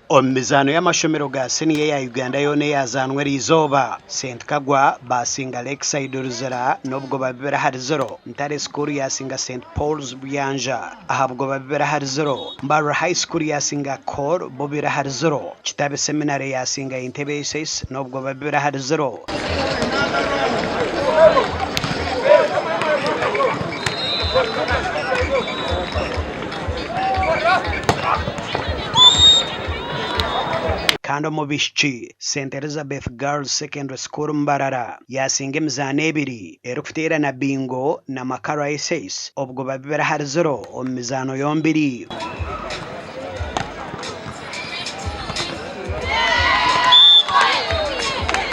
Omu mizaano y'amashomero ga siniya eya Uganda yoona eyazaanwa eriizooba, St Kagwa baasinga Lakeside Luzira n'obugoba 2-0, Ntare School yaasinga St Paul's Buyanja aha bugoba 2-0, Mbarara High School yaasinga Col bo 2-0, Kitabi Seminary yaasinga Entebbe SS n'obugoba 2-0. Kandi omu baishiki, St Elizabeth Girls Secondary School Mbarara yaasinga emizaano ebiri erikuteerana Bingo na Makara SS obugoba 2-0 omu mizaano yombiri.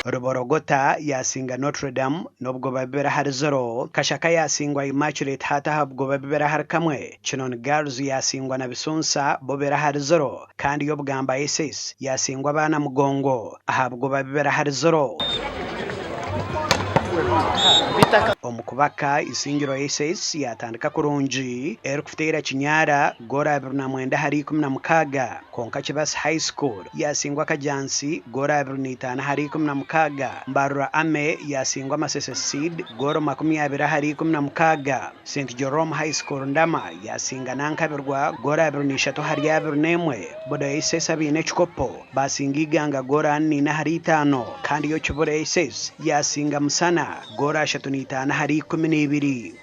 Ruborogota yaasinga Notre Dame n'obugoba 2-0, Kashaka yaasingwa Immaculate Heart aha bugoba 2-1, Kinoni Girls yaasingwa na Bisunsa bo 2-0 kandi yo Bugamba SS yaasingwa Abaana Mugongo aha bugoba 2-0. Omu kubaka, Isingiro SS yaatandika kurungi erikuteera Kinyara goolo 29 ahari 16 kwonka Kibasi High School yaasingwa Kajjansi goolo 25 ahari 16, Mbarara Army yaasingwa Masese Seed goolo 20 ahari 16. St Jerome High School Ndama yaasinga Nankabirwa goolo 23 ahari 21, Budo SS abaine ekikopo baasinga Iganga goolo 44 ahari 5 kandi yo Kibura SS yaasinga Musana goolo 35 ahari 12.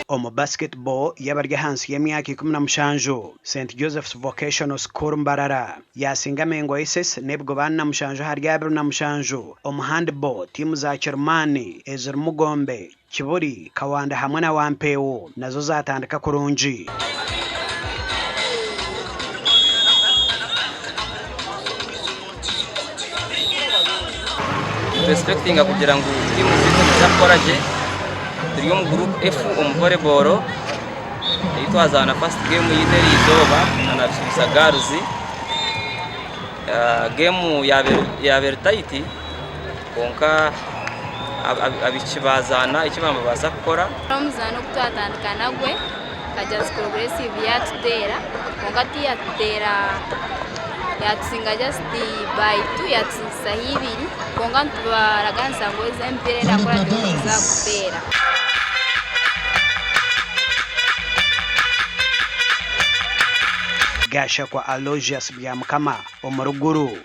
Omu basketball y'abari ahansi y'emyaka 17, St Joseph's Vocational School Mbarara Yaasinga Mengo SS n'ebigoba 47 ahari 27 omu handball, tiimu za Kirumaani ezirimu Gombe, Kibuli, Kawanda hamwe na Wampeewo nazo zaatandika kurungi. Nitwesipekitinga kugira ngu tiimu zaitu niziza kukora gye. Turi omu group F omu volleyball. Ei twazaana first game yaitu eriizooba na Bisuusa Girls. Game yaaba eri tight kwonka abaishiki baazaana eki baabaasa kukora. Omuzaano ogu twatandika nagwe Kajjansi Progressive yaatuteera kwonka tiyatuteera yatusinga just by two yatusingisaho ibiri kwonka nitubaraganisa ngu emipiira erakurateho nituza kuteera. Gashakwa Aloysius Byamukama omuri Gulu.